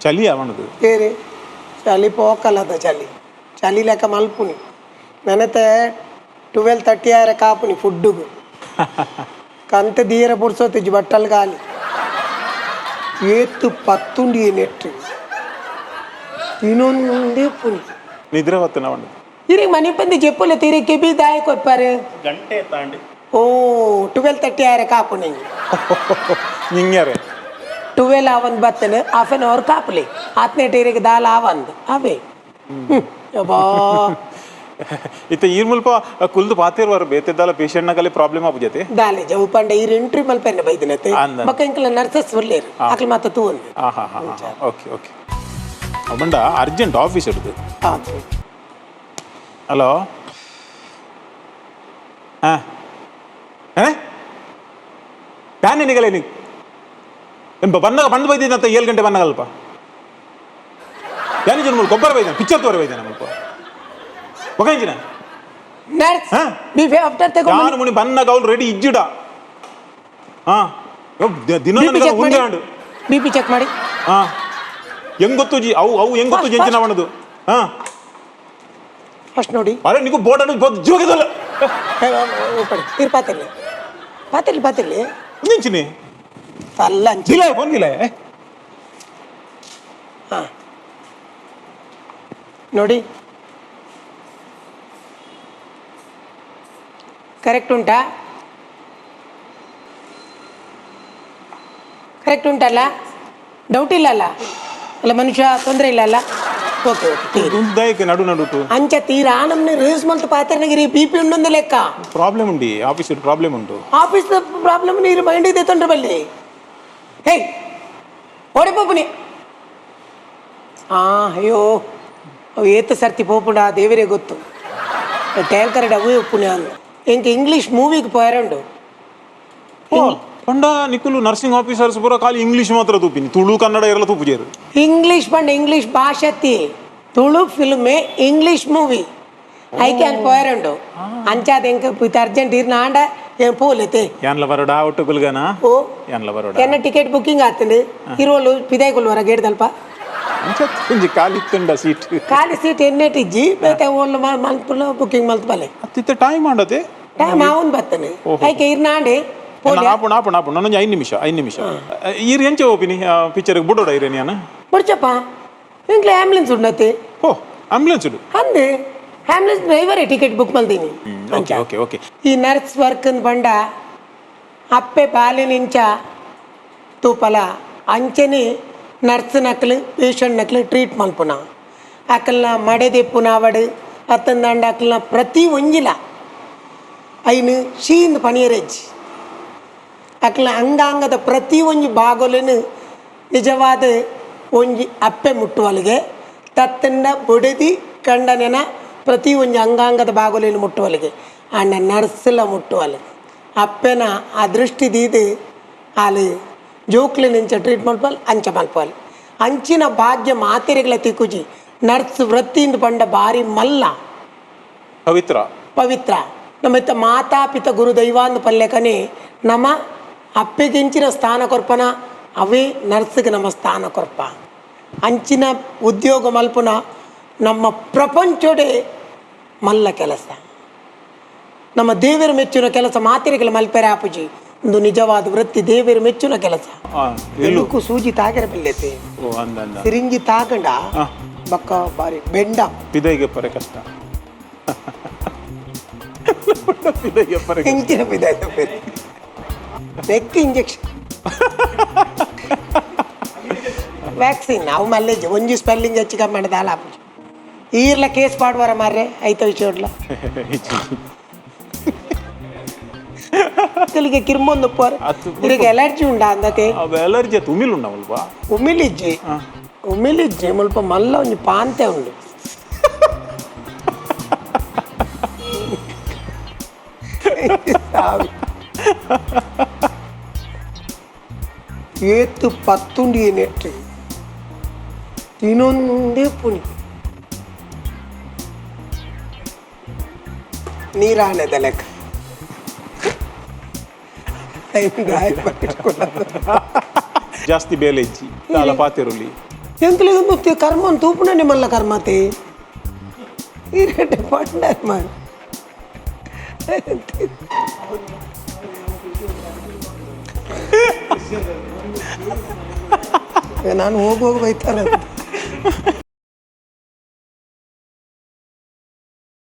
ಚಲಿ ಅವನದು. ಏರಿ ಚಳಿ ಪೋಕಲ್ಲದ ಚಳಿ ಚಳಿ ಲೆಕ್ಕ ಮಲ್ಪುನಿ ನೆನತೆ 12:30 ಆರೆ ಕಾಪುನಿ ಫುಡ್ಡುಗು ಕಂತ ದೀರ ಪುರ್ಸೋತಿಜ್ಜಿ ಬಟ್ಟಲ್ ಖಾಲಿ ಏತು ಪತ್ತುಂಡಿ ನೆಟ್ಟು ತಿನ್ನೊಂದೇ ಪುನಿ. ನಿದ್ರೆ ಹೊತ್ತನ ಅವನದು. ಇರಿಗೆ ಮನೆ ಬಂದು ಜೆಪ್ಪುಲೆ ತೀರಿ ಕೆಬಿ ದಾಯ ಕೊರ್ಪಾರು. ಗಂಟೆ ತಾಂಡಿ. ಓ, 12:30 ಆರೆ ಕಾಪುನಿ. ನಿಂಗ್ಯಾರೆ. 12 ಆವಂದು ಬತ್ತನೆ, ಹಾಫ್ ಆನ್ ಅವರ್ ಕಾಪುಲಿ ಆತ್ನೇ ಟೀರಿಗೆ ದಾಲ್ ಆವಂದು ಅವೇ ಯಬ್ಬಾ. ಇತ್ತ ಈರ್ ಮುಲ್ಪ ಕುಲ್ದು ಪಾತಿರ್ವಾರು ಬೇತೆದ್ದಾಲ ಪೇಷಂಟ್ ನಗಲಿ ಪ್ರಾಬ್ಲಮ್ ಆಪುಜತೆ. ದಾಲೆ ಜವು ಪಂಡ ಈರ್ ಎಂಟ್ರಿ ಮಲ್ಪೆನ್ನ ಬೈದಿನತೆ. ಅಂದ. ಬೊಕ್ಕ ಎಂಕಲ ನರ್ಸಸ್ ಉಲ್ಲೇರು, ಅಕ್ಲು ಮಾತ ತೂವೊಂದು. ಹಾ ಹಾ ಹಾ, ಓಕೆ ಓಕೆ. ಅವಂಡ ಅರ್ಜೆಂಟ್ ಆಫೀಸ್ ಹಿಡಿದು. ಹಲೋ, ಹಾಂ ಏ ಪ್ಯಾನ್ ನಿಗಲೇ ನೀ ಬಂದಾಗ ಬಂದು ಬೈದಿದ್ದಂತ 7 ಗಂಟೆ ಬಂದಾಗಲ್ಪ ಯಾನಿ ಜನ ಮುಲ್ಪ ಗೊಬ್ಬರ ಬೈದಾನೆ, ಪಿಕ್ಚರ್ ತೋರ ಬೈದಾನೆ ಮುಲ್ಪ ಒಗಂಜಿನ. ನರ್ಸ್. ಹಾ? ಬಿಫೆ ಆಫ್ಟರ್ ತಗೋ. ಯಾನು ಮುನಿ ಬಂದಾಗ ಅವ್ನು ರೆಡಿ ಇಜ್ಜಿಡ. ಹಾ, ದಿನ ಬಿಪಿ ನನಗೆ ಚೆಕ್ ಮಾಡಿ. ಉಂಡೆ ಆಂಡು. ಬಿಪಿ ಚೆಕ್ ಮಾಡಿ. ಹಾ, ಹೆಂಗ್ ಗೊತ್ತು ಜಿ ಅವು ಅವು ಹೆಂಗ್ ಗೊತ್ತು ಜಂಚಿನ ಅವನದು? ಹಾ. ಫಸ್ಟ್ ನೋಡಿ. ಅರೆ, ನಿಗು ಬೋರ್ಡ್ ಅನ್ನೋದು ಜೀವಗದಲ್ಲ. ಇರ್ ಪಾತಿರ್ಲಿ ಪಾತಿರ್ಲಿ ಪಾತಿರ್ಲಿ. ನಿಂಚಿನಿ. ಅಲ್ಲ ಅಂಚಿ. ಜಿಲ್ಲ ಫೋನ್ ಗಿಲ್ಲ. ಹಾ, ನೋಡಿ, ಕರೆಕ್ಟ್ ಉಂಟಾ? ಕರೆಕ್ಟ್ ಉಂಟಲ್ಲ? ಡೌಟ್ ಇಲ್ಲ ಅಲ್ಲ? ಅಲ್ಲ ಮನುಷ್ಯ, ತೊಂದರೆ ಇಲ್ಲ ಅಲ್ಲ? ಓಕೆ ಓಕೆ, ತೀರಿ. ದುಂದಾಯಕ್ಕೆ ನಡು ನಡುಟು. ಅಂಚ ತೀರಾ ನಮ್ನೆ ರೇಸ್ ಮಲ್ತು ಪಾತ್ರನಗಿರಿ ಬಿ ಪಿ ಉಂಡೊಂದು ಲೆಕ್ಕ. ಪ್ರಾಬ್ಲಮ್ ಉಂಡಿ, ಆಫೀಸ್ ಪ್ರಾಬ್ಲಮ್ ಉಂಟು. ಆಫೀಸ್ ಪ್ರಾಬ್ಲಮ್ ನೀರು ಮೈಂಡ್ ಇದೆ ತೊಂದರೆ ಬಲ್ಲಿ. ಹೇ, ಓಡಿ ಪೋಪುನಿ. ಆ ಅಯ್ಯೋ, ಅವು ಏತ ಸರ್ತಿ ಪೋಪುಂಡ ದೇವರೇ ಗೊತ್ತು. ಟ್ಯಾಂಕರ್ ಅವು ಉಪ್ಪುನಿ ಅಂದ ಎಂಕ್ ಇಂಗ್ಲೀಷ್ ಮೂವಿಗೆ ಪೋಯರಂಡು. ಓ, ಪಂಡ ನಿಕುಲು ನರ್ಸಿಂಗ್ ಆಫೀಸರ್ಸ್ ಪೂರ ಖಾಲಿ ಇಂಗ್ಲೀಷ್ ಮಾತ್ರ ತೂಪಿನಿ, ತುಳು ಕನ್ನಡ ಇರಲ್ಲ ತೂಪುಜೇರು? ಇಂಗ್ಲೀಷ್ ಪಂಡ ಇಂಗ್ಲೀಷ್ ಭಾಷೆತಿ, ತುಳು ಫಿಲ್ಮೇ ಇಂಗ್ಲೀಷ್ ಮೂವಿ ಐಕೆ ಅನ್ ಪೋಯರಂಡು. ಅಂಚಾದ ಎಂಕ್ ಅರ್ಜೆಂಟ್ ಇರ್ನ ಆಂಡ ಏನ್ ಪೋಲೆತೆ. ಯಾನ್ಲ ಬರೋಡ ಒಟ್ಟುಕುಲ್ಗನ? ಓ. ಯಾನ್ಲ ಬರೋಡ. ಎನ್ನ ಟಿಕೆಟ್ ಬುಕ್ಕಿಂಗ್ ಆತಂಡು, ಇರುವಲು ಪಿದಾಯ್ಕೊಲ್ವರ ಗೇಡ್ದಲ್ಪ. ಅಂಚ ಒಂಜಿ ಖಾಲಿ ಇತ್ತುಂಡ ಸೀಟ್? ಖಾಲಿ ಸೀಟ್ ಎನ್ನೆಟ್ ಇಜ್ಜಿ, ಬೇತೆ ಓಲ್ ಮಲ್ಪುಲ ಬುಕ್ಕಿಂಗ್ ಮಲ್ತ್ ಬಲೆ. ಅತ್ತಿತ್ತೆ ಟೈಮ್ ಮಾಡತೆ. ಟೈಮ್ ಆವೊಂದು ಬತ್ತನೆ, ಐಕೆ ಇರ್ನಾಂಡೆ ಪೋಲೆ. ಆಪುಂಡು ಆಪುಂಡು ಆಪುಂಡು. ನನ್ನೊಂಜಿ 5 ನಿಮಿಷ, 5 ನಿಮಿಷ. ಈರ್ ಎಂಚ ಓಪಿನಿ ಪಿಕ್ಚರ್ ಬುಡೋಡ ಇರೇನಿ ಯಾನ? ಬುಡ್ಚಪ್ಪ, ಇಂಕ್ಲೆ ಆಂಬ್ಯುಲೆನ್ಸ್ ಉಂಡತೆ. ಓ, ಆಂಬ್ಯುಲೆನ್ಸ್ ಉಂಡು. ಅಂದೆ, ಆಂಬ್ಯುಲೆನ್ಸ್ ಡ್ರೈವರೇ ಟಿಕೆಟ್ ಬುಕ್ ಮಲ್ದೀನಿ. Okay okay okay. ಈ ನರ್ಸ್ ವರ್ಕ್ ಬಂಡ ಅಪ್ಪೆ ಬಾಲಿನಿಂಚ ತೂಪಲ ಅಂಚನೆ ನರ್ಸ್ ನಕ್ಲು ಪೇಷಂಟ್ ನಕ್ಲು ಟ್ರೀಟ್ ಮಲ್ಪುನ, ಅಕಲ್ನ ಮಡೆದೆಪ್ಪುನ ಅವಡು ಅತ್ತಂದಾಂಡ ಅಕಲ್ನ ಪ್ರತಿ ಒಂಜಿಲ ಐನು ಶೀಂದ್ ಪಣಿಯರೆಜ್ಜಿ. ಅಕ್ಲ ಅಂಗಾಂಗದ ಪ್ರತಿ ಒಂಜಿ ಭಾಗೊಲೆನು ನಿಜವಾದ ಒಂಜಿ ಅಪ್ಪೆ ಮುಟ್ಟುವಲಿಗೆ ತತ್ತಂಡ ಬೊಡೆದಿ ಕಂಡನೆನ ಪ್ರತಿ ಒಂಜಿ ಅಂಗಾಂಗದ ಭಾಗೊಲೆನು ಮುಟ್ಟುವಲಿಗೆ ಅಣ್ಣ ನರ್ಸ್ಲ ಮುಟ್ಟುವಲು ಅಪ್ಪೆನ ಆ ದೃಷ್ಟಿ ದೀದು ಆಲು ಜೋಕ್ಲಿ ನಿಂಚ ಟ್ರೀಟ್ ಮಲ್ಪಲ್ ಅಂಚ ಮಲ್ಪಲ್. ಅಂಚಿನ ಭಾಗ್ಯ ಮಾತೆರೆಗಳ ತಿಕ್ಕುಜಿ. ನರ್ಸ್ ವೃತ್ತಿಯಿಂದ ಪಂಡ ಬಾರಿ ಮಲ್ಲ. ಪವಿತ್ರ. ಪವಿತ್ರ. ನಮ್ಮ ಇತ್ತ ಮಾತಾ ಪಿತ ಗುರು ದೈವಾಂದ ಪಲ್ಲೆಕನೆ ನಮ್ಮ ಅಪ್ಪೆಗೆಂಚಿನ ಸ್ಥಾನ ಕೊರ್ಪನ ಅವೇ ನರ್ಸ್ಗೆ ನಮ್ಮ ಸ್ಥಾನ ಕೊರ್ಪ. ಅಂಚಿನ ಉದ್ಯೋಗ ಮಲ್ಪುನ ನಮ್ಮ ಪ್ರಪಂಚೋಡೆ ಮಲ್ಲ ಕೆಲಸ, ನಮ್ಮ ದೇವರ ಮೆಚ್ಚುನ ಕೆಲಸ ಮಾತೆರೆಗಳ ಮಲ್ಪೆರೆ ಆಪುಜಿ. ಒಂದು ನಿಜವಾದ ವೃತ್ತಿ, ದೇವರ ಮೆಚ್ಚುನ ಕೆಲಸ. ಎಲ್ಲು? ಎಲ್ಲಕ್ಕೂ ಸೂಜಿ ತಾಗರ ಬಿಲ್ಲೆತೆ. ಓ, ಅಂದ ಅಂದ. ಸಿರಿಂಜಿ ತಾಗಂಡ ಬಕ್ಕ ಬಾರಿ ಬೆಂಡ. ಪಿದೈಗೆ ಪರೆ ಕಷ್ಟ, ಪಿದೈಗೆ ಪರೆ ಕಷ್ಟ. ಹೆಂಚಿನ ಬಿದ್ದಾಯ್ತು ನೆಕ್ ಇಂಜೆಕ್ಷನ್ ವ್ಯಾಕ್ಸಿನ್ ಅವು ಮಲ್ಲೇಜ್ ಒಂಜಿ ಸ್ಪೆಲ್ಲಿಂಗ್ ಹೆಚ್ಚು ಕಮ್ಮಿ ದಾಲ ಆಪುಜಿ. ಈರ್ಲ ಕೇಸ್ ಪಾಡುವರ ಮಾರ್ರೆ ಐತ ವಿಷಯ. ಮಕ್ಕಳಿಗೆ ಕಿರ್ಮೊಂದು ಪೋರ್. ಅದು ಇರಿಗೆ ಅಲರ್ಜಿ ಉಂಡಾ ಅಂದತೆ. ಅವು ಅಲರ್ಜಿ ಆತು, ಉಮಿಲ್ ಉಂಡ ಮುಲ್ಪ. ಉಮಿಲಿಜ್ಜಿ, ಉಮಿಲಿಜ್ಜಿ. ಮುಲ್ಪ ಮಲ್ಲ ಒಂಜಿ ಪಾಂತೆ ಉಂಡು. ಏತು ಪತ್ತುಂಡಿ ನೆಟ್ಟು ತಿನ್ನೊಂದೇ ಪುನಿ ನೀರಾಣೆದ ಲೆಕ್ಕ. ಜಾಸ್ತಿ ಬೇಲೆ ಇಜ್ಜಿ ದಾಲ ಪಾತೆರುಲಿ. ಎಂಕ್ಲೆಗ್ ಕರ್ಮನ್ ತೂಪುಣನೆ ಮಲ್ಲ ಕರ್ಮತಿ ಈರೆಡ್ಡೆ ಪಂಡರ್ ಮಾರ್. ನಾನು ಹೋಗುವಾಗ ಬೈತಾರೆ.